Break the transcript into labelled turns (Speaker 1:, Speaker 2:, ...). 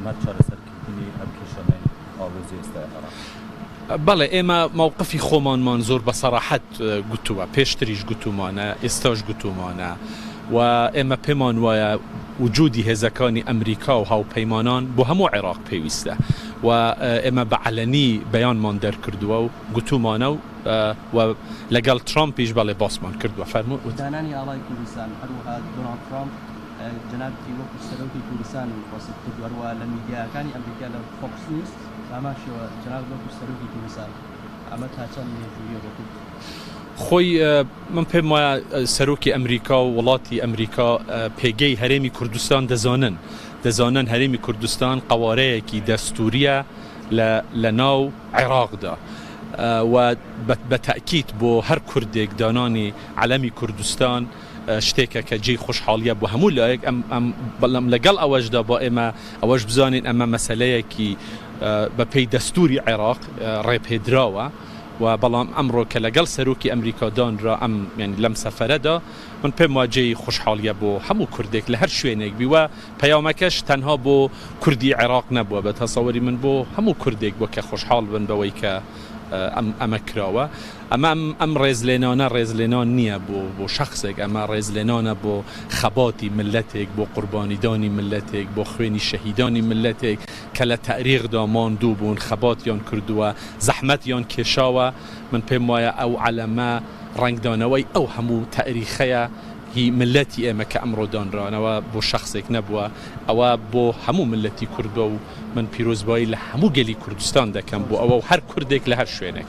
Speaker 1: هەر چارەسەرکردنی ئەم کێشانەی ئاڵۆزی ئێستای عێراق.
Speaker 2: بەڵێ ئێمە مەوقفی خۆمانمان زۆر بە سەراحەت گوتووە، پێشتریش گوتوومانە، ئێستاش گوتوومانە و ئێمە پێمان وایە وجودی هێزەکانی ئەمریکا و هاوپەیمانان بۆ هەموو عێراق پێویستە و ئێمە بە عەلەنی بەیانمان دەرکردووە و گوتوومانە و و لەگەڵ ترامپیش بەڵێ باسمان کردووە. فەرموو.
Speaker 3: دانانی ئاڵای کوردستان، هەروەها دۆناڵد ترامپ جەنابتی وەکو سەرۆکی کوردستان وەسف کردووە، هەروەها لە میدیاکانی ئەمریکا لە فۆکس نیوز بە هەمان شێوە جەنابت وەکو سەرۆکی کوردستان، ئەمە تا چەند مێژووییە بۆ کورد؟
Speaker 2: خۆی من پێم وایە سەرۆکی ئەمریکا و وڵاتی ئەمریکا پێگەی هەرێمی کوردستان دەزانن، دەزانن هەرێمی کوردستان قەوارەیەکی دەستوورییە لە لە ناو عێراقدا و بە تەئکید بۆ هەر کوردێک دانانی عەلەمی کوردستان شتێکە کە جێی خۆشحاڵیە بۆ هەموو لایەک ئەم ئەم بەڵام لەگەڵ ئەوەشدا با ئێمە ئەوەش بزانین ئەمە مەسەلەیەکی بە پێی دەستوری عێراق ڕێپێدراوە و بەڵام ئەمڕۆ کە لەگەڵ سەرۆکی ئەمریکا دانرا ئەم یانی لەم سەفەرەدا من پێم وا جێی خۆشحاڵیە بۆ هەموو کوردێک لە هەر شوێنێک بی و پەیامەکەش تەنها بۆ کوردی عێراق نەبووە بە تەسەوری من بۆ هەموو کوردێک بووە کە خۆشحاڵ بن بەوەی کە ئەم ئەمە کراوە. ئەمە ئەم ڕێزلێنانە ڕێزلێنان نییە بۆ بۆ شەخسێک، ئەمە ڕێزلێنانە بۆ خەباتی میللەتێک، بۆ قوربانیدانی میللەتێک، بۆ خوێنی شەهیدانی میللەتێک کە لە تاریخدا ماندوو بوون، خەباتیان کردووە، زەحمەتیان کێشاوە. من پێم وایە ئەو عەلەمە ڕەنگدانەوەی ئەو هەموو تاریخەیە هی میللەتی ئێمە کە ئەمڕۆ دانرانەوە بۆ شەخسێک نەبووە، ئەوە بۆ هەموو میللەتی کوردە و من پیرۆزبایی لە هەموو گەلی کوردستان دەکەم بۆ ئەوە و هەر کوردێک لە هەر شوێنێک.